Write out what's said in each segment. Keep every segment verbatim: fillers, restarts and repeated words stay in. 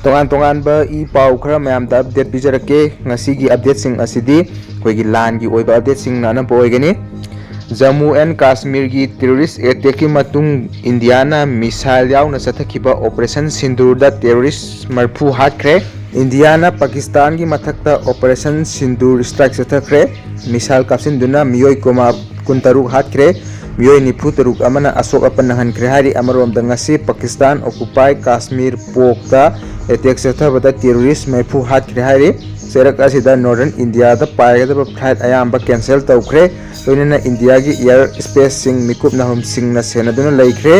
ꯇꯣꯉꯥꯟ ꯇꯣꯉꯥꯟꯕ ꯏ ꯄꯥꯎ ꯈꯔ ꯃꯌꯥꯝꯗ ꯑꯞꯗꯦꯠ ꯄꯤꯖꯔꯛꯀꯦ꯫ ꯉꯁꯤꯒꯤ ꯑꯞꯗꯦꯠꯁꯤꯡ ꯑꯁꯤꯗꯤ ꯑꯩꯈꯣꯏꯒꯤ ꯂꯥꯟꯒꯤ ꯑꯣꯏꯕ ꯑꯞꯗꯦꯠꯁꯤꯡꯅ ꯑꯅꯝꯕ ꯑꯣꯏꯒꯅꯤ꯫ ꯖꯝꯃꯨ ꯑꯦꯟ ꯀꯥꯁꯃꯤꯔꯒꯤ ꯇꯦꯔꯣꯔꯤꯁ ꯑꯦꯇꯦꯛꯀꯤ ꯃꯇꯨꯡ ꯏꯟꯗꯤꯌꯥꯅ ꯃꯤꯁꯥꯏꯜ ꯌꯥꯎꯅ ꯆꯠꯊꯈꯤꯕ ꯑꯣꯄꯔꯦꯁꯟ ꯁꯤꯟꯗꯨꯔꯗ ꯇꯦꯔꯣꯔꯤꯁ ꯃꯔꯤꯐꯨ ꯍꯥꯠꯈ꯭ꯔꯦ꯫ ꯏꯟꯗꯤꯌꯥꯅ ꯄꯥꯀꯤꯁꯇꯥꯟꯒꯤ ꯃꯊꯛꯇ ꯑꯣꯄꯔꯦꯁꯟ ꯁꯤꯟꯗꯨꯔ ꯁ꯭ꯇ꯭ꯔꯥꯏꯛ ꯆꯠꯊꯈ꯭ꯔꯦ꯫ ꯃꯤꯁꯥꯏꯜ ꯀꯥꯞꯁꯤꯟꯗꯨꯅ ꯃꯤꯑꯣꯏ ꯀꯨꯟꯊꯔꯨꯛ ꯍꯥꯠꯈ꯭ꯔꯦ꯫ ꯃꯤꯑꯣꯏ ꯅꯤꯐꯨ ꯇꯔꯨꯛ ꯑꯃꯅ ꯑꯁꯣꯛ ꯑꯄꯟ ꯅꯪꯍꯟꯈ꯭ꯔꯦ ꯍꯥꯏꯔꯤ꯫ ꯑꯃꯔꯣꯝꯗ ꯉꯁꯤ ꯄꯥꯀꯤꯁꯇꯥꯟ ꯑꯣꯀꯨꯄꯥꯏ ꯀꯥꯁꯃꯤꯔ ꯄꯣꯛꯇ ꯑꯦꯇꯦꯛ ꯆꯠꯊꯕꯗ ꯇꯦꯔꯣꯔꯤꯁ ꯃꯔꯤꯐꯨ ꯍꯥꯠꯈ꯭ꯔꯦ ꯍꯥꯏꯔꯤ꯫ ꯆꯩꯔꯛ ꯑꯁꯤꯗ ꯅꯣꯔꯗꯔꯟ ꯏꯟꯗꯤꯌꯥꯗ ꯄꯥꯏꯒꯗꯕ ꯐ꯭ꯂꯥꯏꯠ ꯑꯌꯥꯝꯕ ꯀꯦꯟꯁꯦꯜ ꯇꯧꯈ꯭ꯔꯦ꯫ ꯂꯣꯏꯅꯅ ꯏꯟꯗꯤꯌꯥꯒꯤ ꯏꯌꯥꯔ ꯁ꯭ꯄꯦꯁꯁꯤꯡ ꯃꯤꯀꯨꯞ ꯅꯥꯍꯨꯝꯁꯤꯡꯅ ꯁꯦꯟꯅꯗꯨꯅ ꯂꯩꯈ꯭ꯔꯦ꯫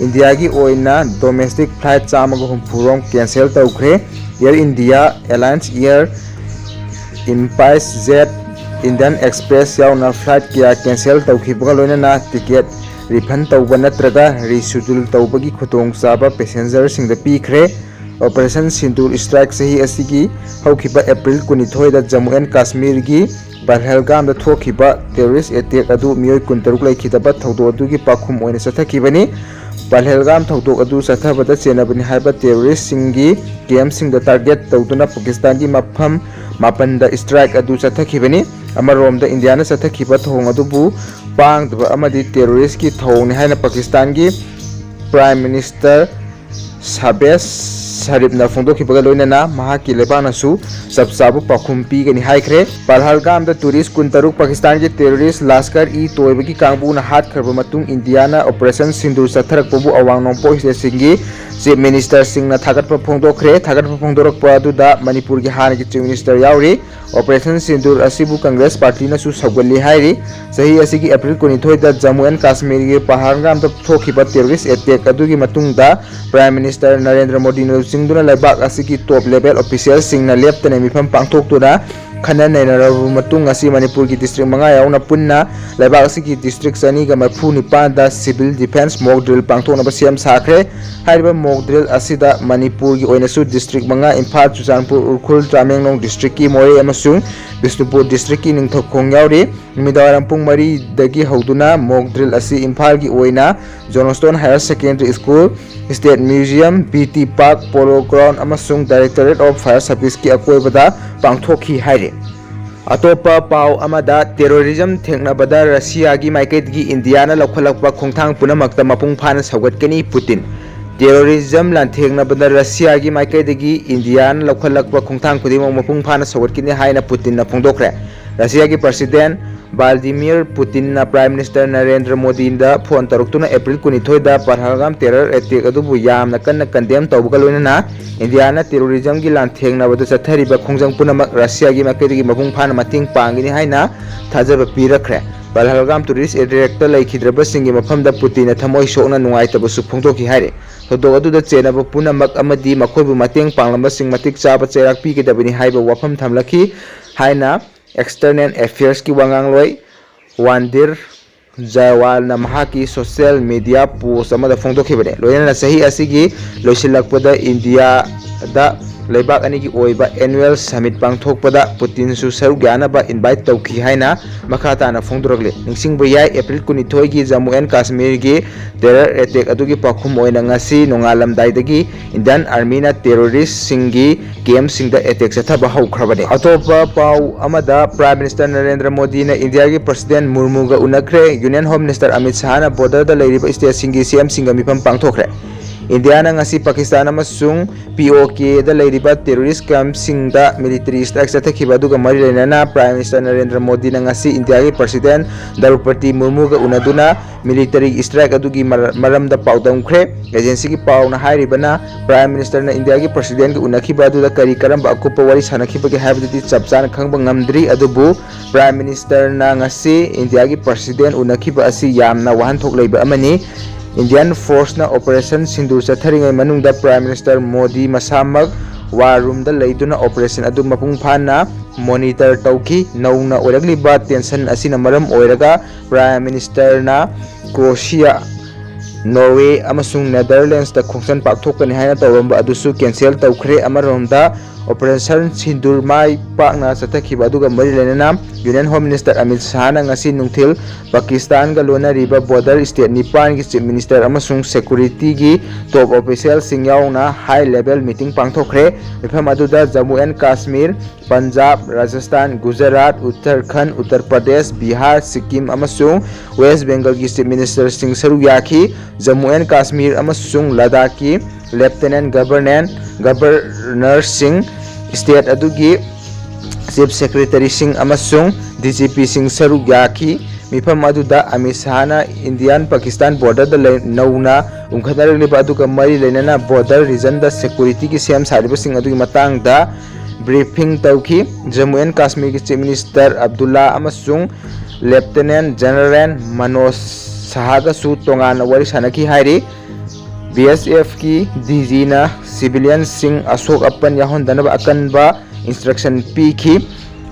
ꯏꯟꯗꯤꯌꯥꯒꯤ ꯑꯣꯏꯅ ꯗꯣꯃꯦꯁꯇꯤꯛ ꯐ꯭ꯂꯥꯏꯠ ꯆꯥꯝꯃꯒ ꯍꯨꯝꯐꯨ ꯔꯣꯝ ꯀꯦꯟꯁꯦꯜ ꯇꯧꯈ꯭ꯔꯦ꯫ Air India, alliance air, spice jet, Indian express ꯌꯥꯎꯅ ꯐ꯭ꯂꯥꯏꯠ ꯀꯌꯥ ꯀꯦꯟꯁꯦꯜ ꯇꯧꯈꯤꯕꯒ ꯂꯣꯏꯅꯅ ꯇꯤꯀꯦꯠ ꯔꯤꯐꯟ ꯇꯧꯕ ꯅꯠꯇ꯭ꯔꯒ ꯔꯤꯁꯦꯗ꯭ꯌꯨꯜ ꯇꯧꯕꯒꯤ ꯈꯨꯗꯣꯡꯆꯥꯕ ꯄꯦꯁꯦꯟꯖꯔꯁꯤꯡꯗ ꯄꯤꯈ꯭ꯔꯦ꯫ ꯑꯣꯄꯔꯦꯁꯟ ꯁꯤꯟꯗꯨꯔ ꯁ꯭ꯇ꯭ꯔꯥꯏꯛ ꯆꯍꯤ ꯑꯁꯤꯒꯤ ꯍꯧꯈꯤꯕ ꯑꯦꯄ꯭ꯔꯤꯜ ꯀꯨꯟꯅꯤꯊꯣꯏꯗ ꯖꯝꯃꯨ ꯑꯦꯟ ꯀꯥꯁꯃꯤꯔꯒꯤ ꯄꯍꯜꯒꯥꯝꯗ ꯊꯣꯛꯈꯤꯕ ꯇꯦꯔꯣꯔꯤꯁ ꯑꯦꯇꯦꯛ ꯑꯗꯨ ꯃꯤꯑꯣꯏ ꯀꯨꯟꯇꯔꯨꯛ ꯂꯩꯈꯤꯗꯕ ꯊꯧꯗꯣꯛ ꯑꯗꯨꯒꯤ ꯄꯥꯎꯈꯨꯝ ꯑꯣꯏꯅ ꯆꯠꯊꯈꯤꯕꯅꯤ꯫ ꯄꯍꯜꯒꯥꯝ ꯊꯧꯗꯣꯛ ꯑꯗꯨ ꯆꯠꯊꯕꯗ ꯆꯦꯟꯅꯕꯅꯤ ꯍꯥꯏꯕ ꯇꯦꯔꯣꯔꯤꯁꯁꯤꯡꯒꯤ ꯀꯦꯝꯞꯁꯤꯡꯗ ꯇꯥꯔꯒꯦꯠ ꯇꯧꯗꯨꯅ ꯄꯥꯀꯤꯁꯇꯥꯟꯒꯤ ꯃꯐꯝ ꯃꯥꯄꯟꯗ ꯁ꯭ꯇ꯭ꯔꯥꯏꯛ ꯑꯗꯨ ꯆꯠꯊꯈꯤꯕꯅꯤ꯫ ꯑꯃꯔꯣꯝꯗ ꯏꯟꯗꯤꯌꯥꯅ ꯆꯠꯊꯈꯤꯕ ꯊꯧꯑꯣꯡ ꯑꯗꯨꯕꯨ ꯄꯥꯡꯗꯕ ꯑꯃꯗꯤ ꯇꯦꯔꯣꯔꯤꯁꯀꯤ ꯊꯧꯑꯣꯡꯅꯤ ꯍꯥꯏꯅ ꯄꯥꯀꯤꯁꯇꯥꯟꯒꯤ ꯄ꯭ꯔꯥꯏꯝ ꯃꯤꯅꯤꯁꯇꯔ ꯁꯥꯕꯦꯁ ꯁꯔꯤꯞꯅ ꯐꯣꯡꯗꯣꯛꯈꯤꯕꯒ ꯂꯣꯏꯅꯅ ꯃꯍꯥꯛꯀꯤ ꯂꯩꯕꯥꯛꯅꯁꯨ ꯆꯞ ꯆꯥꯕ ꯄꯥꯎꯈꯨꯝ ꯄꯤꯒꯅꯤ ꯍꯥꯏꯈ꯭ꯔꯦ꯫ ꯄꯍꯜꯒꯥꯝꯗ ꯇꯨꯔꯤꯁ ꯀꯨꯟꯇꯔꯨꯛ ꯄꯥꯀꯤꯁꯇꯥꯟꯒꯤ ꯇꯦꯔꯣꯔꯤꯁ ꯂꯥꯁꯀꯔ ꯏ ꯇꯣꯏꯕꯒꯤ ꯀꯥꯡꯕꯨꯅ ꯍꯥꯠꯈ꯭ꯔꯕ ꯃꯇꯨꯡ ꯏꯟꯗꯤꯌꯥꯅ ꯑꯣꯄꯔꯦꯁꯟ ꯁꯤꯟꯗꯨꯔ ꯆꯠꯊꯔꯛꯄꯕꯨ ꯑꯋꯥꯡ ꯅꯣꯡꯄꯣꯛ ꯁ꯭ꯇꯦꯠꯁꯤꯡꯒꯤ ꯆꯤꯐ ꯃꯤꯅꯤꯁꯇꯔꯁꯤꯡꯅ ꯊꯥꯒꯠꯄ ꯐꯣꯡꯗꯣꯛꯈ꯭ꯔꯦ꯫ ꯊꯥꯒꯠꯄ ꯐꯣꯡꯗꯣꯔꯛꯄ ꯑꯗꯨꯗ ꯃꯅꯤꯄꯨꯔꯒꯤ ꯍꯥꯟꯅꯒꯤ ꯆꯤꯐ ꯃꯤꯅꯤꯁꯇꯔ ꯌꯥꯎꯔꯤ꯫ ꯑꯣꯄꯔꯦꯁꯟ ꯁꯤꯟꯗꯨꯔ ꯑꯁꯤꯕꯨ ꯀꯪꯒ꯭ꯔꯦꯁ ꯄꯥꯔꯇꯤꯅꯁꯨ ꯁꯧꯒꯠꯂꯤ ꯍꯥꯏꯔꯤ꯫ ꯆꯍꯤ ꯑꯁꯤꯒꯤ ꯑꯦꯄ꯭ꯔꯤꯜ ꯀꯨꯟꯅꯤꯊꯣꯏꯗ ꯖꯝꯃꯨ ꯑꯦꯟ ꯀꯥꯁꯃꯤꯔꯒꯤ ꯄꯍꯜꯒꯥꯝꯗ ꯊꯣꯛꯈꯤꯕ ꯇꯦꯔꯣꯔꯤꯁ ꯑꯦꯇꯦꯛ ꯑꯗꯨꯒꯤ ꯃꯇꯨꯡꯗ ꯄ꯭ꯔꯥꯏꯝ ꯃꯤꯅꯤꯁꯇꯔ ꯅꯔꯦꯟꯗ꯭ꯔ ꯃꯣꯗꯤꯅ ꯂꯨꯆꯤꯡꯗꯨꯅ ꯂꯩꯕꯥꯛ ꯑꯁꯤꯒꯤ ꯇꯣꯞ ꯂꯦꯚꯦꯜ ꯑꯣꯐꯤꯁꯤꯌꯦꯜꯁꯤꯡꯅ ꯂꯦꯞꯇꯅ ꯃꯤꯐꯝ ꯄꯥꯡꯊꯣꯛꯇꯨꯅ ꯈꯟꯅ ꯅꯩꯅꯔꯕ ꯃꯇꯨꯡ, ꯉꯁꯤ ꯃꯅꯤꯄꯨꯔꯒꯤ district ꯃꯉꯥ ꯌꯥꯎꯅ ꯄꯨꯟꯅ ꯂꯩꯕꯥꯛ ꯑꯁꯤꯒꯤ district ꯆꯅꯤꯒ ꯃꯔꯤꯐꯨ ꯅꯤꯄꯥꯟꯗ civil defence mock drill ꯄꯥꯡꯊꯣꯛꯅꯕ ꯁꯦꯝ ꯁꯥꯈ꯭ꯔꯦ꯫ ꯍꯥꯏꯔꯤꯕ mock drill ꯑꯁꯤꯗ ꯃꯅꯤꯄꯨꯔꯒꯤ ꯑꯣꯏꯅꯁꯨ district ꯃꯉꯥ, ꯏꯝꯐꯥꯜ, ꯆꯨꯔꯆꯥꯟꯄꯨꯔ, ꯎꯈ꯭ꯔꯨꯜ, ꯇꯃꯦꯡꯂꯣꯡ districtꯀꯤ ꯃꯣꯔꯦ ꯑꯃꯁꯨꯡ ꯕꯤꯁꯅꯨꯄꯨꯔ districtꯀꯤ ꯅꯤꯡꯊꯧꯈꯣꯡ ꯌꯥꯎꯔꯤ꯫ ꯅꯨꯃꯤꯗꯥꯡꯋꯥꯏꯔꯝ ꯄꯨꯡ ꯃꯔꯤꯗꯒꯤ ꯍꯧꯗꯨꯅ mock drill ꯑꯁꯤ ꯏꯝꯐꯥꯜꯒꯤ ꯑꯣꯏꯅ Johnstone Higher Secondary School, State Museum, B T Park, Polo Ground ꯑꯃꯁꯨꯡ Directorate of Fire Serviceꯀꯤ ꯑꯀꯣꯏꯕꯗ ꯄꯥꯡꯊꯣꯛꯈꯤ ꯍꯥꯏꯔꯤ꯫ ꯑꯇꯣꯞꯄ ꯄꯥꯎ ꯑꯃꯗ, terrorism ꯊꯦꯡꯅꯕꯗ ꯔꯁꯤꯌꯥꯒꯤ ꯃꯥꯏꯀꯩꯗꯒꯤ ꯏꯟꯗꯤꯌꯥꯅ ꯂꯧꯈꯠꯂꯛꯄ ꯈꯣꯡꯊꯥꯡ ꯄꯨꯝꯅꯃꯛꯇ ꯃꯄꯨꯡ ꯐꯥꯅ ꯁꯧꯒꯠꯀꯅꯤ ꯄꯨꯇꯤꯟ꯫ Terrorism ꯂꯥꯟꯊꯦꯡꯅꯕꯗ ꯔꯁꯤꯌꯥꯒꯤ ꯃꯥꯏꯀꯩꯗꯒꯤ ꯏꯟꯗꯤꯌꯥꯅ ꯂꯧꯈꯠꯂꯛꯄ ꯈꯣꯡꯊꯥꯡ ꯈꯨꯗꯤꯡꯃꯛ ꯃꯄꯨꯡ ꯐꯥꯅ ꯁꯧꯒꯠꯀꯅꯤ ꯍꯥꯏꯅ ꯄꯨꯇꯤꯟꯅ ꯐꯣꯡꯗꯣꯛꯈ꯭ꯔꯦ꯫ ꯔꯁꯤꯌꯥꯒꯤ President Vladimir Putinꯅ Prime Minister ꯅꯔꯦꯟꯗ꯭ꯔ ꯃꯣꯗꯤꯗ ꯐꯣꯟ ꯇꯧꯔꯛꯇꯨꯅ ꯑꯦꯄ꯭ꯔꯤꯜ ꯀꯨꯟꯅꯤꯊꯣꯏꯗ ꯄꯍꯜꯒꯥꯝ terror attack ꯑꯗꯨꯕꯨ ꯌꯥꯝꯅ ꯀꯟꯅ condemn ꯇꯧꯕꯒ ꯂꯣꯏꯅꯅ ꯏꯟꯗꯤꯌꯥꯅ terrorismꯒꯤ ꯂꯥꯟꯊꯦꯡꯅꯕꯗ ꯆꯠꯊꯔꯤꯕ ꯈꯣꯡꯖꯪ ꯄꯨꯝꯅꯃꯛ ꯔꯁꯤꯌꯥꯒꯤ ꯃꯥꯏꯀꯩꯗꯒꯤ ꯃꯄꯨꯡ ꯐꯥꯅ ꯃꯇꯦꯡ ꯄꯥꯡꯒꯅꯤ ꯍꯥꯏꯅ ꯊꯥꯖꯕ ꯄꯤꯔꯛꯈ꯭ꯔꯦ꯫ ꯄꯍꯜꯒꯥꯝ terrorist attackꯇ ꯂꯩꯈꯤꯗ꯭ꯔꯕꯁꯤꯡꯒꯤ ꯃꯐꯝꯗ ꯄꯨꯇꯤꯟꯅ ꯊꯃꯣꯏ ꯁꯣꯛꯅ ꯅꯨꯡꯉꯥꯏꯇꯕꯁꯨ ꯐꯣꯡꯗꯣꯛꯈꯤ ꯍꯥꯏꯔꯤ꯫ ꯊꯧꯗꯣꯛ ꯑꯗꯨꯗ ꯆꯦꯟꯅꯕ ꯄꯨꯝꯅꯃꯛ ꯑꯃꯗꯤ ꯃꯈꯣꯏꯕꯨ ꯃꯇꯦꯡ ꯄꯥꯡꯂꯝꯕꯁꯤꯡ ꯃꯇꯤꯛ ꯆꯥꯕ ꯆꯩꯔꯥꯛ ꯄꯤꯒꯗꯕꯅꯤ ꯍꯥꯏꯕ ꯋꯥꯐꯝ ꯊꯝꯂꯛꯈꯤ ꯍꯥꯏꯅ External Affairsꯀꯤ ꯋꯥꯉꯥꯡꯂꯣꯏ ꯋꯥꯟꯗꯤꯔ ꯖꯥꯋꯥꯜꯅ ꯃꯍꯥꯛꯀꯤ social media post ꯑꯃꯗ ꯐꯣꯡꯗꯣꯛꯈꯤꯕꯅꯤ꯫ ꯂꯣꯏꯅꯅ ꯆꯍꯤ ꯑꯁꯤꯒꯤ ꯂꯣꯏꯁꯤꯜꯂꯛꯄꯗ ꯏꯟꯗꯤꯌꯥꯗ ꯂꯩꯕꯥꯛ ꯑꯅꯤꯒꯤ ꯑꯣꯏꯕ annual summit ꯄꯥꯡꯊꯣꯛꯄꯗ ꯄꯨꯇꯤꯟꯁꯨ ꯁꯔꯨꯛ ꯌꯥꯅꯕ invite ꯇꯧꯈꯤ ꯍꯥꯏꯅ ꯃꯈꯥ ꯇꯥꯅ ꯐꯣꯡꯗꯣꯔꯛꯂꯤ꯫ ꯅꯤꯡꯁꯤꯡꯕ ꯌꯥꯏ, ꯑꯦꯄ꯭ꯔꯤꯜ ꯀꯨꯟꯅꯤꯊꯣꯏꯒꯤ ꯖꯝꯃꯨ ꯑꯦꯟ ꯀꯥꯁꯃꯤꯔꯒꯤ terror attack ꯑꯗꯨꯒꯤ ꯄꯥꯎꯈꯨꯝ ꯑꯣꯏꯅ ꯉꯁꯤ ꯅꯣꯡꯉꯥꯜꯂꯝꯗꯥꯏꯗꯒꯤ Indian Armyꯅ terroristꯁꯤꯡꯒꯤ campꯁꯤꯡꯗ attack ꯆꯠꯊꯕ ꯍꯧꯈ꯭ꯔꯕꯅꯤ꯫ ꯑꯇꯣꯞꯄ ꯄꯥꯎ ꯑꯃꯗ, Prime Minister ꯅꯔꯦꯟꯗ꯭ꯔ ꯃꯣꯗꯤꯅ ꯏꯟꯗꯤꯌꯥꯒꯤ President ꯃꯨꯔꯃꯨꯒ ꯎꯅꯈ꯭ꯔꯦ꯫ Union Home Minister Amit ꯁꯍꯥꯅ borderꯗ ꯂꯩꯔꯤꯕ stateꯁꯤꯡꯒꯤ CMꯁꯤꯡꯒ ꯃꯤꯐꯝ ꯄꯥꯡꯊꯣꯛꯈ꯭ꯔꯦ꯫ ꯏꯟꯗꯤꯌꯥꯅ ꯉꯁꯤ ꯄꯥꯀꯤꯁꯇꯥꯟ ꯑꯃꯁꯨꯡ POKꯗ ꯂꯩꯔꯤꯕ terrorist campꯁꯤꯡꯗ military strike ꯆꯠꯊꯈꯤꯕ ꯑꯗꯨꯒ ꯃꯔꯤ ꯂꯩꯅꯅ Prime Minister ꯅꯔꯦꯟꯗ꯭ꯔ ꯃꯣꯗꯤꯅ ꯉꯁꯤ ꯏꯟꯗꯤꯌꯥꯒꯤ President ꯗ꯭ꯔꯧꯄꯗꯤ ꯃꯨꯔꯃꯨꯒ ꯎꯅꯗꯨꯅ military strike ꯑꯗꯨꯒꯤ ꯃꯔ-, ꯃꯔꯝꯗ ꯄꯥꯎꯗꯝꯈ꯭ꯔꯦ꯫ Agencyꯒꯤ ꯄꯥꯎꯅ ꯍꯥꯏꯔꯤꯕꯅ, Prime Ministerꯅ ꯏꯟꯗꯤꯌꯥꯒꯤ Presidentꯒ ꯎꯅꯈꯤꯕ ꯑꯗꯨꯗ ꯀꯔꯤ ꯀꯔꯝꯕ ꯑꯀꯨꯞꯄ ꯋꯥꯔꯤ ꯁꯥꯟꯅꯈꯤꯕꯒꯦ ꯍꯥꯏꯕꯗꯨꯗꯤ ꯆꯞ ꯆꯥꯅ ꯈꯪꯕ ꯉꯝꯗ꯭ꯔꯤ, ꯑꯗꯨꯕꯨ Prime Ministerꯅ ꯉꯁꯤ ꯏꯟꯗꯤꯌꯥꯒꯤ President ꯎꯅꯈꯤꯕ ꯑꯁꯤ ꯌꯥꯝꯅ ꯋꯥꯍꯟꯊꯣꯛ ꯂꯩꯕ ꯑꯃꯅꯤ꯫ Indian forceꯅ Operation ꯁꯤꯟꯗꯨꯔ ꯆꯠꯊꯔꯤꯉꯩ ꯃꯅꯨꯡꯗ Prime Minister ꯃꯣꯗꯤ ꯃꯁꯥꯃꯛ war roomꯗ ꯂꯩꯗꯨꯅ operation ꯑꯗꯨ ꯃꯄꯨꯡ ꯐꯥꯅ ꯃꯣꯅꯤꯇꯔ ꯇꯧꯈꯤ꯫ ꯅꯧꯅ ꯑꯣꯏꯔꯛꯂꯤꯕ ꯇꯦꯟꯁꯟ ꯑꯁꯤꯅ ꯃꯔꯝ ꯑꯣꯏꯔꯒ ꯄ꯭ꯔꯥꯏꯝ ꯃꯤꯅꯤꯁꯇꯔꯅ ꯀ꯭ꯔꯣꯁꯤꯌꯥ, ꯅꯣꯔꯋꯦ ꯑꯃꯁꯨꯡ ꯅꯦꯗꯔꯂꯦꯟꯁꯇ ꯈꯣꯡꯆꯠ ꯄꯥꯛꯊꯣꯛꯀꯅꯤ ꯍꯥꯏꯅ ꯇꯧꯔꯝꯕ ꯑꯗꯨꯁꯨ ꯀꯦꯟꯁꯦꯜ ꯇꯧꯈ꯭ꯔꯦ꯫ ꯑꯃꯔꯣꯝꯗ, ꯑꯣꯄꯔꯦꯁꯟ ꯁꯤꯟꯗꯨꯔ ꯃꯥꯏ ꯄꯥꯛꯅ ꯆꯠꯊꯈꯤꯕ ꯑꯗꯨꯒ ꯃꯔꯤ ꯂꯩꯅꯅ ꯌꯨꯅꯤꯌꯟ ꯍꯣꯝ ꯃꯤꯅꯤꯁꯇꯔ ꯑꯃꯤꯠ ꯁꯍꯥꯅ ꯉꯁꯤ ꯅꯨꯡꯊꯤꯜ ꯄꯥꯀꯤꯁꯇꯥꯟꯒ ꯂꯣꯟꯅꯔꯤꯕ ꯕꯣꯔꯗꯔ ꯁ꯭ꯇꯦꯠ ꯅꯤꯄꯥꯟꯒꯤ ꯆꯤꯐ ꯃꯤꯅꯤꯁꯇꯔ ꯑꯃꯁꯨꯡ ꯁꯦꯀꯨꯔꯤꯇꯤꯒꯤ ꯇꯣꯞ ꯑꯣꯐꯤꯁꯤꯌꯦꯜꯁꯤꯡ ꯌꯥꯎꯅ ꯍꯥꯏ ꯂꯦꯚꯦꯜ ꯃꯤꯇꯤꯡ ꯄꯥꯡꯊꯣꯛꯈ꯭ꯔꯦ꯫ ꯃꯤꯐꯝ ꯑꯗꯨꯗ ꯖꯝꯃꯨ ꯑꯦꯟ ꯀꯥꯁꯃꯤꯔ, ꯄꯟꯖꯥꯕ, ꯔꯥꯖꯁꯊꯥꯟ, ꯒꯨꯖꯔꯥꯠ, ꯎꯠꯇꯔꯈꯟꯗ, ꯎꯠꯇꯔ ꯄ꯭ꯔꯗꯦꯁ, ꯕꯤꯍꯥꯔ, ꯁꯤꯛꯀꯤꯝ ꯑꯃꯁꯨꯡ ꯋꯦꯁ ꯕꯦꯡꯒꯜꯒꯤ ꯆꯤꯐ ꯃꯤꯅꯤꯁꯇꯔꯁꯤꯡ ꯁꯔꯨꯛ ꯌꯥꯈꯤ꯫ ꯖꯝꯃꯨ ꯑꯦꯟ ꯀꯥꯁꯃꯤꯔ ꯑꯃꯁꯨꯡ ꯂꯗꯥꯈꯀꯤ ꯂꯦꯐꯇꯦꯅꯦꯟ ꯒꯕꯔꯅꯦꯟ, ꯒꯕꯔꯅꯔꯁꯤꯡ, ꯁ꯭ꯇꯦꯠ ꯑꯗꯨꯒꯤ ꯆꯤꯐ ꯁꯦꯀ꯭ꯔꯦꯇꯔꯤꯁꯤꯡ ꯑꯃꯁꯨꯡ ꯗꯤ ꯖꯤ ꯄꯤꯁꯤꯡ ꯁꯔꯨꯛ ꯌꯥꯈꯤ꯫ ꯃꯤꯐꯝ ꯑꯗꯨꯗ ꯑꯃꯤꯠ ꯁꯍꯥꯅ ꯏꯟꯗꯤꯌꯥꯟ ꯄꯥꯀꯤꯁꯇꯥꯟ ꯕꯣꯔꯗꯔꯗ ꯂꯩ-, ꯅꯧꯅ ꯎꯪꯈꯠꯅꯔꯛꯂꯤꯕ ꯑꯗꯨꯒ ꯃꯔꯤ ꯂꯩꯅꯅ ꯕꯣꯔꯗꯔ ꯔꯤꯖꯟꯗ ꯁꯦꯀꯨꯔꯤꯇꯤꯒꯤ ꯁꯦꯝ ꯁꯥꯔꯤꯕꯁꯤꯡ ꯑꯗꯨꯒꯤ ꯃꯇꯥꯡꯗ ꯕ꯭ꯔꯤꯐꯤꯡ ꯇꯧꯈꯤ꯫ Jammu and ꯀꯥꯁꯃꯤꯔꯒꯤ chief minister Abdulla ꯑꯃꯁꯨꯡ ꯂꯦꯐꯇꯦꯅꯦꯟ ꯖꯦꯅꯔꯦꯜ ꯃꯅꯣꯖ ꯁꯍꯥꯒꯁꯨ ꯇꯣꯉꯥꯟꯅ ꯋꯥꯔꯤ ꯁꯥꯅꯈꯤ ꯍꯥꯏꯔꯤ꯫ ꯕꯤ ꯑꯦꯁ ꯑꯦꯐꯀꯤ ꯗꯤ ꯖꯤꯅ ꯁꯤꯚꯤꯂꯤꯌꯟꯁꯤꯡ ꯑꯁꯣꯛ ꯑꯄꯟ ꯌꯥꯎꯍꯟꯗꯅꯕ ꯑꯀꯟꯕ ꯏꯟꯁꯇ꯭ꯔꯛꯁꯟ ꯄꯤꯈꯤ꯫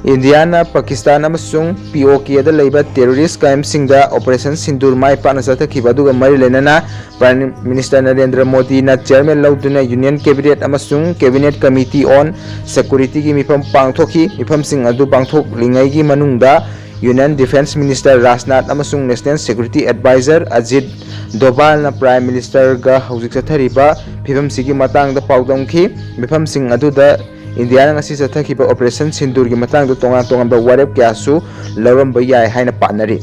ꯏꯟꯗꯤꯌꯥꯅ ꯄꯥꯀꯤꯁꯇꯥꯟ ꯑꯃꯁꯨꯡ ꯄꯤ ꯑꯣ ꯀꯦꯗ ꯂꯩꯕ ꯇꯦꯔꯣꯔꯤꯁ ꯀ꯭ꯔꯥꯏꯝꯁꯤꯡꯗ ꯑꯣꯄꯔꯦꯁꯟ ꯁꯤꯟꯗꯨꯔ ꯃꯥꯏ ꯄꯥꯛꯅ ꯆꯠꯊꯈꯤꯕ ꯑꯗꯨꯒ ꯃꯔꯤ ꯂꯩꯅꯅ ꯄ꯭ꯔꯥꯏꯝ ꯃꯤꯅꯤꯁꯇꯔ ꯅꯔꯦꯟꯗ꯭ꯔ ꯃꯣꯗꯤꯅ ꯆꯤꯌꯔꯃꯦꯟ ꯂꯧꯗꯨꯅ ꯌꯨꯅꯤꯌꯟ ꯀꯦꯕꯤꯅꯦꯠ ꯑꯃꯁꯨꯡ ꯀꯦꯕꯤꯅꯦꯠ ꯀꯃꯤꯇꯤ ꯑꯣꯟ ꯁꯦꯀꯨꯔꯤꯇꯤꯒꯤ ꯃꯤꯐꯝ ꯄꯥꯡꯊꯣꯛꯈꯤ꯫ ꯃꯤꯐꯝꯁꯤꯡ ꯑꯗꯨ ꯄꯥꯡꯊꯣꯛꯂꯤꯉꯩꯒꯤ ꯃꯅꯨꯡꯗ ꯌꯨꯅꯤꯌꯟ ꯗꯤꯐꯦꯟꯁ ꯃꯤꯅꯤꯁꯇꯔ ꯔꯥꯖꯅꯥꯊ ꯑꯃꯁꯨꯡ ꯅꯦꯁꯅꯦꯜ ꯁꯦꯀ꯭ꯌꯨꯔꯤꯇꯤ ꯑꯦꯗꯚꯥꯏꯖꯔ ꯑꯖꯤꯠ ꯗꯣꯚꯥꯜꯅ ꯄ꯭ꯔꯥꯏꯝ ꯃꯤꯅꯤꯁꯇꯔꯒ ꯍꯧꯖꯤꯛ ꯆꯠꯊꯔꯤꯕ ꯐꯤꯕꯝꯁꯤꯒꯤ ꯃꯇꯥꯡꯗ ꯄꯥꯎꯗꯝꯈꯤ꯫ ꯃꯤꯐꯝꯁꯤꯡ ꯑꯗꯨꯗ ꯏꯟꯗꯤꯌꯥꯅ ꯉꯁꯤ ꯆꯠꯊꯈꯤꯕ ꯑꯣꯄꯔꯦꯁꯟ ꯁꯤꯟꯗꯨꯔꯒꯤ ꯃꯇꯥꯡꯗ ꯇꯣꯉꯥꯟ ꯇꯣꯉꯥꯟꯕ ꯋꯥꯔꯦꯞ ꯀꯌꯥꯁꯨ ꯂꯧꯔꯝꯕ ꯌꯥꯏ ꯍꯥꯏꯅ ꯄꯥꯅꯔꯤ꯫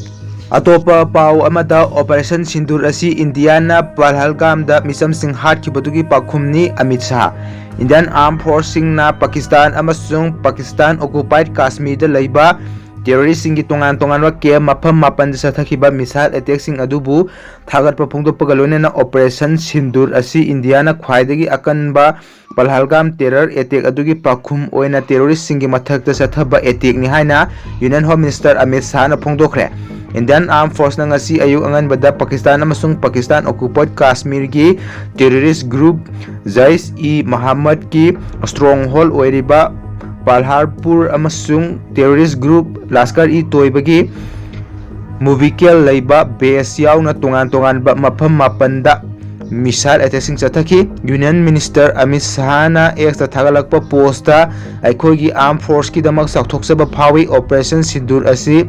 ꯑꯇꯣꯞꯄ ꯄꯥꯎ ꯑꯃꯗ, ꯑꯣꯄꯔꯦꯁꯟ ꯁꯤꯟꯗꯨꯔ ꯑꯁꯤ ꯏꯟꯗꯤꯌꯥꯅ ꯄꯍꯜꯒꯥꯝꯗ ꯃꯤꯆꯝꯁꯤꯡ ꯍꯥꯠꯈꯤꯕꯗꯨꯒꯤ ꯄꯥꯎꯈꯨꯝꯅꯤ ꯑꯃꯤꯠ ꯁꯥꯍ꯫ ꯏꯟꯗꯤꯌꯥꯟ ꯑꯥꯔꯝ ꯐꯣꯔꯁꯁꯤꯡꯅ ꯄꯥꯀꯤꯁꯇꯥꯟ ꯑꯃꯁꯨꯡ ꯄꯥꯀꯤꯁꯇꯥꯟ ꯑꯣꯀꯨꯄꯥꯏꯗ ꯀꯥꯁꯃꯤꯔꯗ ꯂꯩꯕ ꯇꯦꯔꯣꯔꯤꯁꯁꯤꯡꯒꯤ ꯇꯣꯉꯥꯟ ꯇꯣꯉꯥꯟꯕ ꯀꯦꯝ ꯃꯐꯝ ꯃꯥꯄꯟꯗ ꯆꯠꯊꯈꯤꯕ ꯃꯤꯁꯥꯏꯜ ꯑꯦꯇꯦꯛꯁꯤꯡ ꯑꯗꯨꯕꯨ ꯊꯥꯒꯠꯄ ꯐꯣꯡꯗꯣꯛꯄꯒ ꯂꯣꯏꯅꯅ ꯑꯣꯄꯔꯦꯁꯟ ꯁꯤꯟꯗꯨꯔ ꯑꯁꯤ ꯏꯟꯗꯤꯌꯥꯅ ꯈ꯭ꯋꯥꯏꯗꯒꯤ ꯑꯀꯟꯕ ꯄꯍꯜꯒꯥꯝ ꯇꯦꯔꯔ ꯑꯦꯇꯦꯛ ꯑꯗꯨꯒꯤ ꯄꯥꯎꯈꯨꯝ ꯑꯣꯏꯅ ꯇꯦꯔꯣꯔꯤꯁꯁꯤꯡꯒꯤ ꯃꯊꯛꯇ ꯆꯠꯊꯕ ꯑꯦꯇꯦꯛꯅꯤ ꯍꯥꯏꯅ ꯌꯨꯅꯤꯌꯟ ꯍꯣꯝ ꯃꯤꯅꯤꯁꯇꯔ ꯑꯃꯤꯠ ꯁꯥꯍꯅ ꯐꯣꯡꯗꯣꯛꯈ꯭ꯔꯦ꯫ ꯏꯟꯗꯤꯌꯥꯟ ꯑꯥꯔꯝ ꯐꯣꯔꯁꯅ ꯉꯁꯤ ꯑꯌꯨꯛ ꯑꯉꯟꯕꯗ ꯄꯥꯀꯤꯁꯇꯥꯟ ꯑꯃꯁꯨꯡ ꯄꯥꯀꯤꯁꯇꯥꯟ ꯑꯣꯀꯨꯄꯥꯏꯗ ꯀꯥꯁꯃꯤꯔꯒꯤ ꯇꯦꯔꯣꯔꯤꯁ ꯒ꯭ꯔꯨꯞ ꯖꯩꯁ ꯏ ꯃꯍꯝꯃꯗꯀꯤ ꯁ꯭ꯇ꯭ꯔꯣꯡ ꯍꯣꯜ ꯑꯣꯏꯔꯤꯕ ꯄꯥꯜꯍꯥꯔꯄꯨꯔ ꯑꯃꯁꯨꯡ terrorist group ꯂꯥꯁꯀꯔ ꯏ ꯇꯣꯏꯕꯒꯤ ꯃꯨꯕꯤꯀꯦꯜ ꯂꯩꯕ base ꯌꯥꯎꯅ ꯇꯣꯉꯥꯟ ꯇꯣꯉꯥꯟꯕ ꯃꯐꯝ ꯃꯥꯄꯟꯗ missile attackꯁꯤꯡ ꯆꯠꯊꯈꯤ꯫ Union Minister ꯑꯃꯤꯠ ꯁꯍꯥꯅ Xꯇ ꯊꯥꯒꯠꯂꯛꯄ postꯇ, "ꯑꯩꯈꯣꯏꯒꯤ armed forceꯀꯤꯗꯃꯛ ꯆꯥꯎꯊꯣꯛꯆꯕ ꯐꯥꯎꯏ꯫ Operation ꯁꯤꯟꯗꯨꯔ ꯑꯁꯤ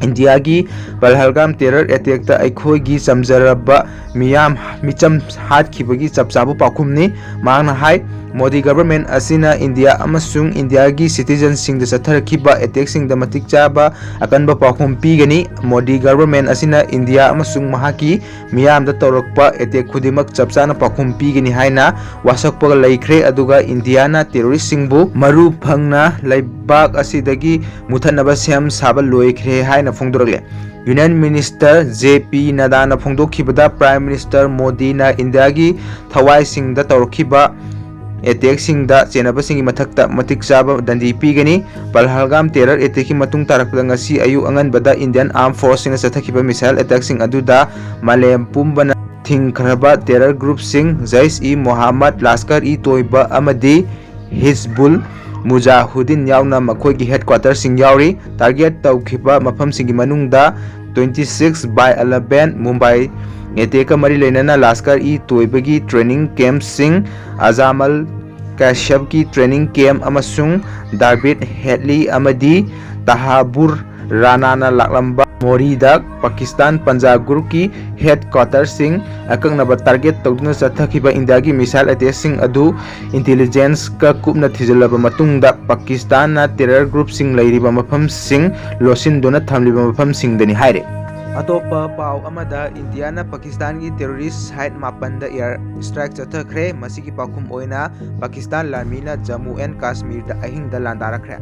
ꯏꯟꯗꯤꯌꯥꯒꯤ ꯄꯍꯜꯒꯥꯝ terror attackꯇ ꯑꯩꯈꯣꯏꯒꯤ ꯆꯝꯖꯔꯕ ꯃꯤꯌꯥꯝ ꯃꯤꯆꯝ ꯍꯥꯠꯈꯤꯕꯒꯤ ꯆꯞ ꯆꯥꯕ ꯄꯥꯎꯈꯨꯝꯅꯤ", ꯃꯍꯥꯛꯅ ꯍꯥꯏ꯫ ꯃꯣꯗꯤ government ꯑꯁꯤꯅ ꯏꯟꯗꯤꯌꯥ ꯑꯃꯁꯨꯡ ꯏꯟꯗꯤꯌꯥꯒꯤ citizenꯁꯤꯡꯗ ꯆꯠꯊꯔꯛꯈꯤꯕ attackꯁꯤꯡꯗ ꯃꯇꯤꯛ ꯆꯥꯕ ꯑꯀꯟꯕ ꯄꯥꯎꯈꯨꯝ ꯄꯤꯒꯅꯤ꯫ ꯃꯣꯗꯤ government ꯑꯁꯤꯅ ꯏꯟꯗꯤꯌꯥ ꯑꯃꯁꯨꯡ ꯃꯍꯥꯛꯀꯤ ꯃꯤꯌꯥꯝꯗ ꯇꯧꯔꯛꯄ attack ꯈꯨꯗꯤꯡꯃꯛ ꯆꯞ ꯆꯥꯅ ꯄꯥꯎꯈꯨꯝ ꯄꯤꯒꯅꯤ ꯍꯥꯏꯅ ꯋꯥꯁꯛꯄꯒ ꯂꯩꯈ꯭ꯔꯦ꯫ ꯑꯗꯨꯒ ꯏꯟꯗꯤꯌꯥꯅ terroristꯁꯤꯡꯕꯨ ꯃꯔꯨ ꯐꯪꯅ ꯂꯩꯕꯥꯛ ꯑꯁꯤꯗꯒꯤ ꯃꯨꯊꯠꯅꯕ ꯁꯦꯝ ꯁꯥꯕ ꯂꯣꯏꯈ꯭ꯔꯦ ꯍꯥꯏꯅ ꯐꯣꯡꯗꯣꯔꯛꯂꯦ꯫ Union Minister J P ꯅꯗꯥꯅ ꯐꯣꯡꯗꯣꯛꯈꯤꯕꯗ, Prime Minister ꯃꯣꯗꯤꯅ ꯏꯟꯗꯤꯌꯥꯒꯤ ꯊꯋꯥꯏꯁꯤꯡꯗ ꯇꯧꯔꯛꯈꯤꯕ attackꯁꯤꯡꯗ ꯆꯦꯟꯅꯕꯁꯤꯡꯒꯤ ꯃꯊꯛꯇ ꯃꯇꯤꯛ ꯆꯥꯕ ꯗꯟꯗꯤ ꯄꯤꯒꯅꯤ꯫ ꯄꯍꯜꯒꯥꯝ terror attackꯀꯤ ꯃꯇꯨꯡ ꯇꯥꯔꯛꯄꯗ ꯉꯁꯤ ꯑꯌꯨꯛ ꯑꯉꯟꯕꯗ Indian Armed Forceꯁꯤꯡꯅ ꯆꯠꯊꯈꯤꯕ missile attackꯁꯤꯡ ꯑꯗꯨꯗ ꯃꯥꯂꯦꯝ ꯄꯨꯝꯕꯅ ꯊꯤꯡꯈ꯭ꯔꯕ terror groupꯁꯤꯡ Jaish-e-Mohammed, ꯂꯥꯁꯀꯔ ꯏ ꯇꯣꯏꯕ ꯑꯃꯗꯤ ꯍꯤꯖꯕꯨꯜ ꯃꯨꯖꯥꯍꯨꯗꯤꯟ ꯌꯥꯎꯅ ꯃꯈꯣꯏꯒꯤ headquarterꯁꯤꯡ ꯌꯥꯎꯔꯤ꯫ Target ꯇꯧꯈꯤꯕ ꯃꯐꯝꯁꯤꯡꯒꯤ ꯃꯅꯨꯡꯗ twenty six by eleven Mumbai attackꯀ ꯃꯔꯤ ꯂꯩꯅꯅ ꯂꯥꯁꯀꯔ ꯏ ꯇꯣꯏꯕꯒꯤ training campꯁꯤꯡ, ꯑꯖꯥꯃꯜ ꯀꯥꯁ꯭ꯌꯞꯀꯤ training camp ꯑꯃꯁꯨꯡ ꯗꯥꯕꯤꯗ ꯍꯦꯗꯂꯤ ꯑꯃꯗꯤ ꯇꯍꯥꯕꯨꯔ ꯔꯥꯅꯥꯅ ꯂꯥꯛꯂꯝꯕ ꯃꯣꯔꯤꯗ ꯄꯥꯀꯤꯁꯇꯥꯟ ꯄꯟꯖꯥ groupꯀꯤ headquarterꯁꯤꯡ ꯑꯀꯛꯅꯕ target ꯇꯧꯗꯨꯅ ꯆꯠꯊꯈꯤꯕ ꯏꯟꯗꯤꯌꯥꯒꯤ missile attackꯁꯤꯡ ꯑꯗꯨ intelligenceꯀ ꯀꯨꯞꯅ ꯊꯤꯖꯤꯜꯂꯕ ꯃꯇꯨꯡꯗ ꯄꯥꯀꯤꯁꯇꯥꯟꯅ terror groupꯁꯤꯡ ꯂꯩꯔꯤꯕ ꯃꯐꯝꯁꯤꯡ ꯂꯣꯠꯁꯤꯟꯗꯨꯅ ꯊꯝꯂꯤꯕ ꯃꯐꯝꯁꯤꯡꯗꯅꯤ ꯍꯥꯏꯔꯤ꯫ ꯑꯇꯣꯞꯄ ꯄꯥꯎ ꯑꯃꯗ, ꯏꯟꯗꯤꯌꯥꯅ ꯄꯥꯀꯤꯁꯇꯥꯟꯒꯤ terrorist site ꯃꯥꯄꯟꯗ air strike ꯆꯠꯊꯈ꯭ꯔꯦ꯫ ꯃꯁꯤꯒꯤ ꯄꯥꯎꯈꯨꯝ ꯑꯣꯏꯅ ꯄꯥꯀꯤꯁꯇꯥꯟ ꯂꯥꯟꯃꯤꯅ ꯖꯝꯃꯨ ꯑꯦꯟ ꯀꯥꯁꯃꯤꯔꯗ ꯑꯍꯤꯡꯗ ꯂꯥꯟꯗꯥꯔꯛꯈ꯭ꯔꯦ꯫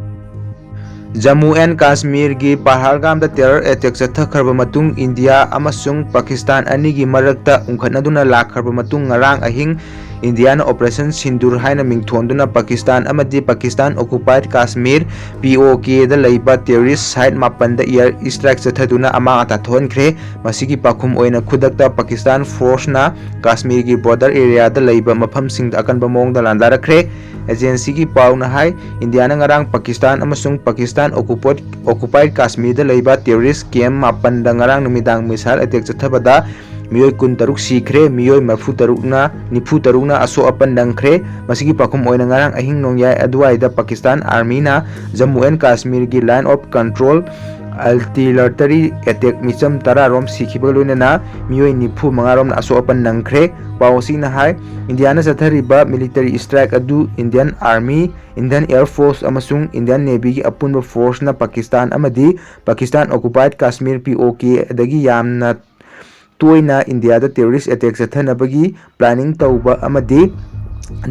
ꯖꯝꯃꯨ ꯑꯦꯟ ꯀꯥꯁꯃꯤꯔꯒꯤ ꯄꯍꯜꯒꯥꯝꯗ terror attack ꯆꯠꯊꯈ꯭ꯔꯕ ꯃꯇꯨꯡ, ꯏꯟꯗꯤꯌꯥ ꯑꯃꯁꯨꯡ ꯄꯥꯀꯤꯁꯇꯥꯟ ꯑꯅꯤꯒꯤ ꯃꯔꯛꯇ ꯎꯪꯈꯠꯅꯗꯨꯅ ꯂꯥꯛꯈ꯭ꯔꯕ ꯃꯇꯨꯡ, ꯉꯔꯥꯡ ꯑꯍꯤꯡ ꯏꯟꯗꯤꯌꯥꯅ Operation ꯁꯤꯟꯗꯨꯔ ꯍꯥꯏꯅ ꯃꯤꯡꯊꯣꯟꯗꯨꯅ ꯄꯥꯀꯤꯁꯇꯥꯟ ꯑꯃꯗꯤ Pakistan occupied Kashmir, P O Kꯗ ꯂꯩꯕ terrorist site ꯃꯥꯄꯟꯗ air strike ꯆꯠꯊꯗꯨꯅ ꯑꯃꯥꯡ ꯑꯇꯥ ꯊꯣꯛꯍꯟꯈ꯭ꯔꯦ꯫ ꯃꯁꯤꯒꯤ ꯄꯥꯎꯈꯨꯝ ꯑꯣꯏꯅ ꯈꯨꯗꯛꯇ ꯄꯥꯀꯤꯁꯇꯥꯟ forceꯅ ꯀꯥꯁꯃꯤꯔꯒꯤ border areaꯗ ꯂꯩꯕ ꯃꯐꯝꯁꯤꯡꯗ ꯑꯀꯟꯕ ꯃꯑꯣꯡꯗ ꯂꯥꯟꯗꯥꯔꯛꯈ꯭ꯔꯦ꯫ ꯑꯦꯖꯦꯟꯁꯤꯒꯤ ꯄꯥꯎꯅ ꯍꯥꯏ, ꯏꯟꯗꯤꯌꯥꯅ ꯉꯔꯥꯡ ꯄꯥꯀꯤꯁꯇꯥꯟ ꯑꯃꯁꯨꯡ ꯄꯥꯀꯤꯁꯇꯥꯟ occupied, occupied ꯀꯥꯁꯃꯤꯔꯗ ꯂꯩꯕ terrorist camp ꯃꯥꯄꯟꯗ ꯉꯔꯥꯡ ꯅꯨꯃꯤꯗꯥꯡ missile attack ꯆꯠꯊꯕꯗ ꯃꯤꯑꯣꯏ ꯀꯨꯟꯇꯔꯨꯛ ꯁꯤꯈ꯭ꯔꯦ, ꯃꯤꯑꯣꯏ ꯃꯔꯤꯐꯨ ꯇꯔꯨꯛꯅ, ꯅꯤꯐꯨ ꯇꯔꯨꯛꯅ ꯑꯁꯣꯛ ꯑꯄꯟ ꯅꯪꯈ꯭ꯔꯦ꯫ ꯃꯁꯤꯒꯤ ꯄꯥꯎꯈꯨꯝ ꯑꯣꯏꯅ ꯉꯔꯥꯡ ꯑꯍꯤꯡ ꯅꯣꯡꯌꯥꯏ ꯑꯗꯨꯋꯥꯏꯗ Pakistan Armyꯅ Jammu and Kashmirꯒꯤ Line of Control artillery attack ꯃꯤꯆꯝ ꯇꯔꯥ ꯔꯣꯝ ꯁꯤꯈꯤꯕꯒ ꯂꯣꯏꯅꯅ ꯃꯤꯑꯣꯏ ꯅꯤꯐꯨ ꯃꯉꯥ ꯔꯣꯝꯅ ꯑꯁꯣꯛ ꯑꯄꯟ ꯅꯪꯈ꯭ꯔꯦ꯫ ꯄꯥꯎ ꯑꯁꯤꯅ ꯍꯥꯏ, ꯏꯟꯗꯤꯌꯥꯅ ꯆꯠꯊꯔꯤꯕ military strike ꯑꯗꯨ Indian Army, Indian Air Force ꯑꯃꯁꯨꯡ Indian Navyꯒꯤ ꯑꯄꯨꯟꯕ forceꯅ ꯄꯥꯀꯤꯁꯇꯥꯟ ꯑꯃꯗꯤ ꯄꯥꯀꯤꯁꯇꯥꯟ occupied Kashmir, POK, ꯗꯒꯤ ꯌꯥꯝꯅ ꯇꯣꯏꯅ ꯏꯟꯗꯤꯌꯥꯗ terrorist attack ꯆꯠꯊꯅꯕꯒꯤ planning ꯇꯧꯕ ꯑꯃꯗꯤ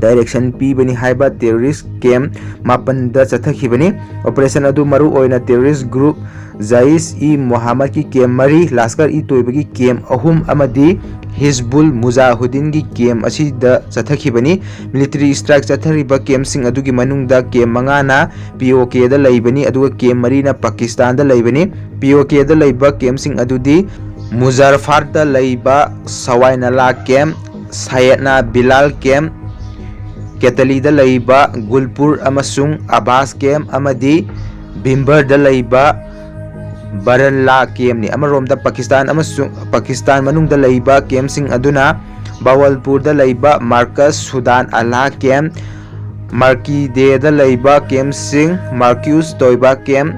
direction ꯄꯤꯕꯅꯤ ꯍꯥꯏꯕ terrorist camp ꯃꯥꯄꯟꯗ ꯆꯠꯊꯈꯤꯕꯅꯤ꯫ Operation ꯑꯗꯨ ꯃꯔꯨ ꯑꯣꯏꯅ terrorist group Jaish-e-Mohammedꯀꯤ camp ꯃꯔꯤ, Lashkar-e-Toibaꯒꯤ camp ꯑꯍꯨꯝ ꯑꯃꯗꯤ ꯍꯤꯖꯕꯨꯜ ꯃꯨꯖꯥꯍꯨꯗꯤꯟꯒꯤ camp ꯑꯁꯤꯗ ꯆꯠꯊꯈꯤꯕꯅꯤ꯫ Military strike ꯆꯠꯊꯔꯤꯕ campꯁꯤꯡ ꯑꯗꯨꯒꯤ ꯃꯅꯨꯡꯗ camp ꯃꯉꯥꯅ POKꯗ ꯂꯩꯕꯅꯤ, ꯑꯗꯨꯒ camp ꯃꯔꯤꯅ ꯄꯥꯀꯤꯁꯇꯥꯟꯗ ꯂꯩꯕꯅꯤ꯫ POKꯗ ꯂꯩꯕ campꯁꯤꯡ ꯑꯗꯨꯗꯤ ꯃꯨꯖꯥꯐꯔꯗ ꯂꯩꯕ ꯁꯋꯥꯏ ꯅꯂꯥ camp, ꯁꯌꯦꯠꯅ ꯕꯤꯂꯥꯜ camp, ꯀꯦꯇꯂꯤꯗ ꯂꯩꯕ ꯒꯨꯜꯄꯨꯔ ꯑꯃꯁꯨꯡ ꯑꯕꯥꯁ camp ꯑꯃꯗꯤ ꯕꯤꯝꯕꯔꯗ ꯂꯩꯕ ꯕꯔꯜꯂꯥ campꯅꯤ꯫ ꯑꯃꯔꯣꯝꯗ ꯄꯥꯀꯤꯁꯇꯥꯟ ꯑꯃꯁꯨꯡ ꯄꯥꯀꯤꯁꯇꯥꯟ ꯃꯅꯨꯡꯗ ꯂꯩꯕ campꯁꯤꯡ ꯑꯗꯨꯅ ꯕꯥꯋꯜꯄꯨꯔꯗ ꯂꯩꯕ ꯃꯥꯔꯀꯁ ꯁꯨꯗꯥꯟ ꯑꯜꯂꯥ camp, ꯃꯥꯔꯀꯤꯗꯦꯗ ꯂꯩꯕ campꯁꯤꯡ ꯃꯥꯔꯀ꯭ꯌꯨꯁ ꯇꯣꯏꯕꯥ camp,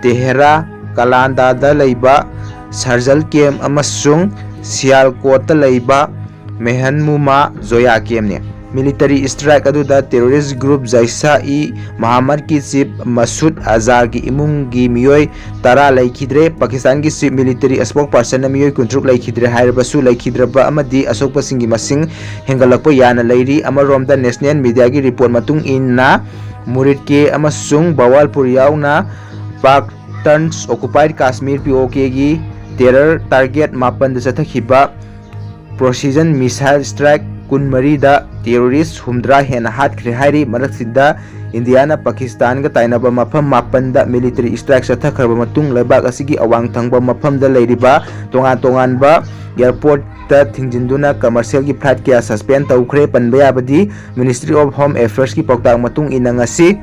ꯇꯦꯍꯔꯥ ꯀꯂꯥꯟꯗꯥꯗ ꯂꯩꯕ ꯁꯔꯖꯜ camp ꯑꯃꯁꯨꯡ ꯁꯤꯌꯥꯜꯀꯣꯠꯇ ꯂꯩꯕ ꯃꯦꯍꯟꯃꯨꯃꯥ ꯖꯣꯌꯥ campꯅꯤ꯫ Military strike ꯑꯗꯨꯗ terrorist group Jaish-e-Mohammedꯀꯤ chief ꯃꯁꯨꯗ ꯑꯖꯥꯔꯒꯤ ꯏꯃꯨꯡꯒꯤ ꯃꯤꯑꯣꯏ ꯇꯔꯥ ꯂꯩꯈꯤꯗ꯭ꯔꯦ꯫ ꯄꯥꯀꯤꯁꯇꯥꯟꯒꯤ chief military spokespersonꯅ ꯃꯤꯑꯣꯏ ꯀꯨꯟꯇꯔꯨꯛ ꯂꯩꯈꯤꯗ꯭ꯔꯦ ꯍꯥꯏꯔꯕꯁꯨ, ꯂꯩꯈꯤꯗ꯭ꯔꯕ ꯑꯃꯗꯤ ꯑꯁꯣꯛꯄꯁꯤꯡꯒꯤ ꯃꯁꯤꯡ ꯍꯦꯟꯒꯠꯂꯛꯄ ꯌꯥꯅ ꯂꯩꯔꯤ꯫ ꯑꯃꯔꯣꯝꯗ, national mediaꯒꯤ report ꯃꯇꯨꯡ ꯏꯟꯅ, ꯃꯨꯔꯤꯗꯀꯦ ꯑꯃꯁꯨꯡ ꯕꯋꯥꯜꯄꯨꯔ ꯌꯥꯎꯅ Pakhtans occupied Kashmir, POKꯒꯤ terror target ꯃꯥꯄꯟꯗ ꯆꯠꯊꯈꯤꯕ precision missile strike ꯀꯨꯟꯃꯔꯤꯗ terrorist ꯍꯨꯝꯗ꯭ꯔꯥ ꯍꯦꯟꯅ ꯍꯥꯠꯈ꯭ꯔꯦ ꯍꯥꯏꯔꯤ꯫ ꯃꯔꯛꯁꯤꯗ ꯏꯟꯗꯤꯌꯥꯅ ꯄꯥꯀꯤꯁꯇꯥꯟꯒ ꯇꯥꯏꯅꯕ ꯃꯐꯝ ꯃꯥꯄꯟꯗ military strike ꯆꯠꯊꯈ꯭ꯔꯕ ꯃꯇꯨꯡ, ꯂꯩꯕꯥꯛ ꯑꯁꯤꯒꯤ ꯑꯋꯥꯡ ꯊꯪꯕ ꯃꯐꯝꯗ ꯂꯩꯔꯤꯕ ꯇꯣꯉꯥꯟ ꯇꯣꯉꯥꯟꯕ airportꯇ ꯊꯤꯡꯖꯤꯟꯗꯨꯅ commercialꯒꯤ flight ꯀꯌꯥ suspend ꯇꯧꯈ꯭ꯔꯦ꯫ ꯄꯟꯕ ꯌꯥꯕꯗꯤ, Ministry of Home Affairsꯀꯤ ꯄꯥꯎꯇꯥꯛ ꯃꯇꯨꯡ ꯏꯟꯅ ꯉꯁꯤ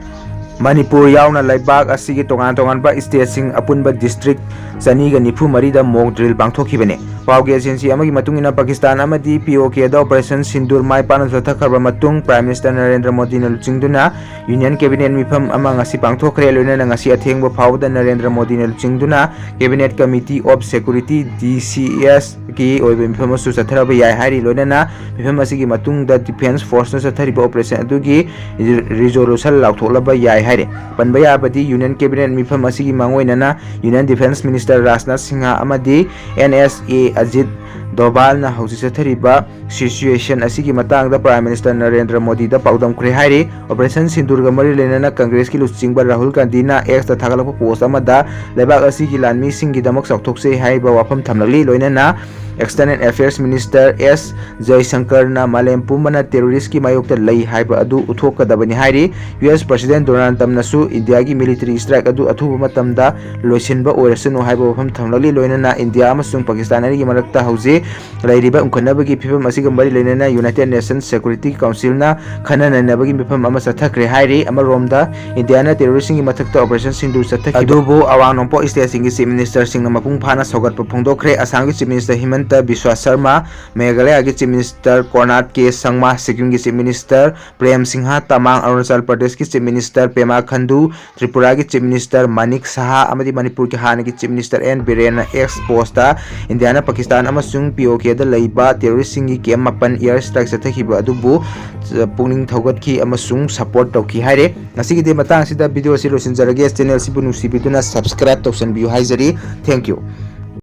ꯃꯅꯤꯄꯨꯔ ꯌꯥꯎꯅ ꯂꯩꯕꯥꯛ ꯑꯁꯤꯒꯤ ꯇꯣꯉꯥꯟ ꯇꯣꯉꯥꯟꯕ stateꯁꯤꯡ ꯑꯄꯨꯟꯕ district ꯆꯅꯤꯒ ꯅꯤꯐꯨ ꯃꯔꯤꯗ mock drill ꯄꯥꯡꯊꯣꯛꯈꯤꯕꯅꯤ꯫ ꯄꯥꯎꯒꯤ agency ꯑꯃꯒꯤ ꯃꯇꯨꯡ ꯏꯟꯅ, ꯄꯥꯀꯤꯁꯇꯥꯟ ꯑꯃꯗꯤ POKꯗ Operation Sindoor ꯃꯥꯏ ꯄꯥꯛꯅ ꯆꯠꯊꯈ꯭ꯔꯕ ꯃꯇꯨꯡ, Prime Minister ꯅꯔꯦꯟꯗ꯭ꯔ ꯃꯣꯗꯤꯅ ꯂꯨꯆꯤꯡꯗꯨꯅ Union Cabinet ꯃꯤꯐꯝ ꯑꯃ ꯉꯁꯤ ꯄꯥꯡꯊꯣꯛꯈ꯭ꯔꯦ꯫ ꯂꯣꯏꯅꯅ ꯉꯁꯤ ꯑꯊꯦꯡꯕ ꯐꯥꯎꯕꯗ ꯅꯔꯦꯟꯗ꯭ꯔ ꯃꯣꯗꯤꯅ ꯂꯨꯆꯤꯡꯗꯨꯅ Cabinet Committee of Security, DCSꯀꯤ ꯑꯣꯏꯕ ꯃꯤꯐꯝ ꯑꯃꯁꯨ ꯆꯠꯊꯔꯕ ꯌꯥꯏ ꯍꯥꯏꯔꯤ꯫ ꯂꯣꯏꯅꯅ ꯃꯤꯐꯝ ꯑꯁꯤꯒꯤ ꯃꯇꯨꯡꯗ Defence Forceꯅ ꯆꯠꯊꯔꯤꯕ operation ꯑꯗꯨꯒꯤ resolution ꯂꯥꯎꯊꯣꯛꯂꯕ ꯌꯥꯏ ꯍꯥꯏꯔꯤ꯫ ꯄꯟꯕ ꯌꯥꯕꯗꯤ, Union Cabinet ꯃꯤꯐꯝ ꯑꯁꯤꯒꯤ ꯃꯥꯡꯑꯣꯏꯅꯅ Union Defence Minister Rajnath Singh ꯑꯃꯗꯤ NSA ꯑꯖꯤꯠ ꯗꯣꯚꯥꯜꯅ ꯍꯧꯖꯤꯛ ꯆꯠꯊꯔꯤꯕ situation ꯑꯁꯤꯒꯤ ꯃꯇꯥꯡꯗ Prime Minister ꯅꯔꯦꯟꯗ꯭ꯔ ꯃꯣꯗꯤꯗ ꯄꯥꯎꯗꯝꯈ꯭ꯔꯦ ꯍꯥꯏꯔꯤ꯫ Operation ꯁꯤꯟꯗꯨꯔꯒ ꯃꯔꯤ ꯂꯩꯅꯅ Congressꯀꯤ ꯂꯨꯆꯤꯡꯕ ꯔꯥꯍꯨꯜ ꯒꯥꯟꯙꯤꯅ Xꯇ ꯊꯥꯒꯠꯂꯛꯄ post ꯑꯃꯗ, ꯂꯩꯕꯥꯛ ꯑꯁꯤꯒꯤ ꯂꯥꯟꯃꯤꯁꯤꯡꯒꯤꯗꯃꯛ ꯆꯥꯎꯊꯣꯛꯆꯩ ꯍꯥꯏꯕ ꯋꯥꯐꯝ ꯊꯝꯂꯛꯂꯤ꯫ ꯂꯣꯏꯅꯅ External Affairs Minister S ꯖꯌꯁꯪꯀꯔꯅ ꯃꯥꯂꯦꯝ ꯄꯨꯝꯕꯅ terroristꯀꯤ ꯃꯥꯌꯣꯛꯇ ꯂꯩ ꯍꯥꯏꯕ ꯑꯗꯨ ꯎꯠꯊꯣꯛꯀꯗꯕꯅꯤ ꯍꯥꯏꯔꯤ꯫ US President Donald Trumpꯅꯁꯨ ꯏꯟꯗꯤꯌꯥꯒꯤ military strike ꯑꯗꯨ ꯑꯊꯨꯕ ꯃꯇꯝꯗ ꯂꯣꯏꯁꯤꯟꯕ ꯑꯣꯏꯔꯁꯅꯨ ꯍꯥꯏꯕ ꯋꯥꯐꯝ ꯊꯝꯂꯛꯂꯤ꯫ ꯂꯣꯏꯅꯅ ꯏꯟꯗꯤꯌꯥ ꯑꯃꯁꯨꯡ ꯄꯥꯀꯤꯁꯇꯥꯟ ꯑꯅꯤꯒꯤ ꯃꯔꯛꯇ ꯍꯧꯖꯤꯛ ꯂꯩꯔꯤꯕ ꯎꯪꯈꯠꯅꯕꯒꯤ ꯐꯤꯕꯝ ꯑꯁꯤꯒ ꯃꯔꯤ ꯂꯩꯅꯅ United Nations Security Councilꯅ ꯈꯟꯅ ꯅꯩꯅꯕꯒꯤ ꯃꯤꯐꯝ ꯑꯃ ꯆꯠꯊꯈ꯭ꯔꯦ ꯍꯥꯏꯔꯤ꯫ ꯑꯃꯔꯣꯝꯗ, ꯏꯟꯗꯤꯌꯥꯅ terroristꯁꯤꯡꯒꯤ ꯃꯊꯛꯇ Operation ꯁꯤꯟꯗꯨꯔ ꯆꯠꯊꯈꯤꯕ ꯑꯗꯨꯕꯨ ꯑꯋꯥꯡ ꯅꯣꯡꯄꯣꯛ stateꯁꯤꯡꯒꯤ chief ministerꯁꯤꯡꯅ ꯃꯄꯨꯡ ꯐꯥꯅ ꯁꯧꯒꯠꯄ ꯐꯣꯡꯗꯣꯛꯈ꯭ꯔꯦ꯫ ꯑꯁꯥꯝꯒꯤ chief minister ꯍꯤꯃꯟꯇ ꯕꯤꯁ꯭ꯋꯥ Sharma, ꯃꯦꯘꯥꯂꯌꯒꯤ chief minister ꯀꯣꯔꯅꯥꯠ ꯀꯦ ꯁꯪꯃꯥ, ꯁꯤꯛꯀꯤꯝꯒꯤ chief minister ꯄ꯭ꯔꯦꯝ ꯁꯤꯡꯍ ꯇꯃꯥꯡ, ꯑꯔꯨꯅꯥꯆꯜ ꯄ꯭ꯔꯗꯦꯁꯀꯤ chief minister ꯄꯦꯃꯥ ꯈꯟꯗꯨ, ꯇ꯭ꯔꯤꯄꯨꯔꯥꯒꯤ chief minister Manik ꯁꯍꯥ ꯑꯃꯗꯤ ꯃꯅꯤꯄꯨꯔꯒꯤ ꯍꯥꯟꯅꯒꯤ chief minister ꯑꯦꯟ ꯕꯤꯔꯦꯟꯅ X postꯇ ꯏꯟꯗꯤꯌꯥꯅ ꯄꯥꯀꯤꯁꯇꯥꯟ ꯑꯃꯁꯨꯡ POKꯗ ꯂꯩꯕ terroristꯁꯤꯡꯒꯤ camp ꯃꯥꯄꯟ air strike ꯆꯠꯊꯈꯤꯕ ꯑꯗꯨꯕꯨ ꯄꯨꯛꯅꯤꯡ ꯊꯧꯒꯠꯈꯤ ꯑꯃꯁꯨꯡ support ꯇꯧꯈꯤ ꯍꯥꯏꯔꯦ꯫ ꯉꯁꯤꯒꯤꯗꯤ ꯃꯇꯥꯡ ꯑꯁꯤꯗ video ꯑꯁꯤ ꯂꯣꯏꯁꯤꯟꯖꯔꯒꯦ꯫ Channel ꯑꯁꯤꯕꯨ ꯅꯨꯡꯁꯤꯕꯤꯗꯨꯅ subscribe ꯇꯧꯁꯟꯕꯤꯌꯨ ꯍꯥꯏꯖꯔꯤ꯫ Thank you꯫